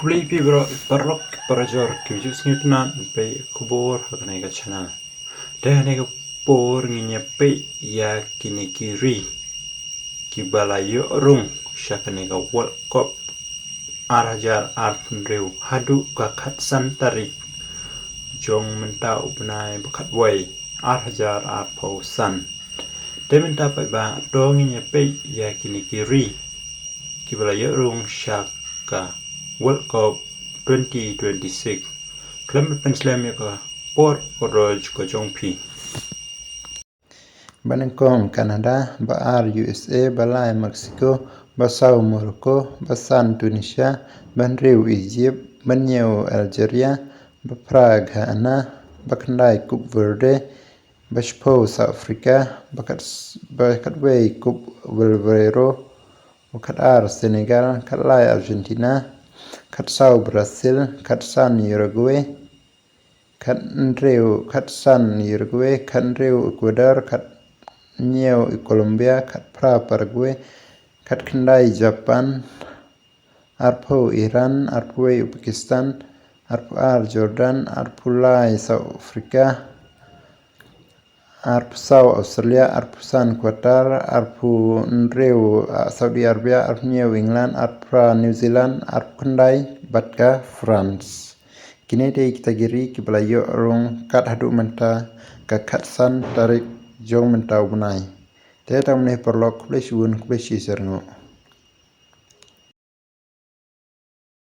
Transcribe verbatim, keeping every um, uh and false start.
Khublei phi baroh paralok parajor ki ju sngewtynnat peit khubor ha kane ka channel. Te ha kane ka por ngin ïa peit ïa kine ki ri kiba la ïoh rung sha kane ka World Cup ar hajar arphew hynriew haduh ka khatsan tarik jong mynta u bnai ba khatwei ar hajar arphew san. Te mynta pat ba to ngin ïa peit ïa kine ki ri kiba la ïoh rung sha ka World Cup twenty twenty-six. Khlem pynslem ïa ka por kordor ka jong phi. Ba nyngkong Canada, ba ar U S A, ba lai Mexico, ba saw Morocco, ba san Tunisia, ba hynriew Egypt, ba hynñiew Algeria, ba phra Ghana, ba khyndai Cape Verde, ba shiphew South Africa, ba khat, ba khatwei Cape Verde, ba khatar Senegal, khatlai Argentina, khatsaw Brazil, khatsan Uruguay, khathynriew, khatsan Uruguay, khathynriew Ecuador, khathynñiew Colombia, khatphra Paraguay, khatkhyndai Japan, arphew Iran, arphew Uzbekistan, arphew ar Jordan, arphew lai South Africa, arphew saw Australia, arphew san Qatar, arphew hynriew, ah, Saudi Arabia, arphew hynñiew England, arphew phra New Zealand, arphew khyndai bad ka France. Kine dei kita ki ri kiba la ïoh rung kat haduh mynta ka khatsan tarik jong mynta u bnai. Te tang mynne paralok, khublei shibun, khublei shi syrnguh.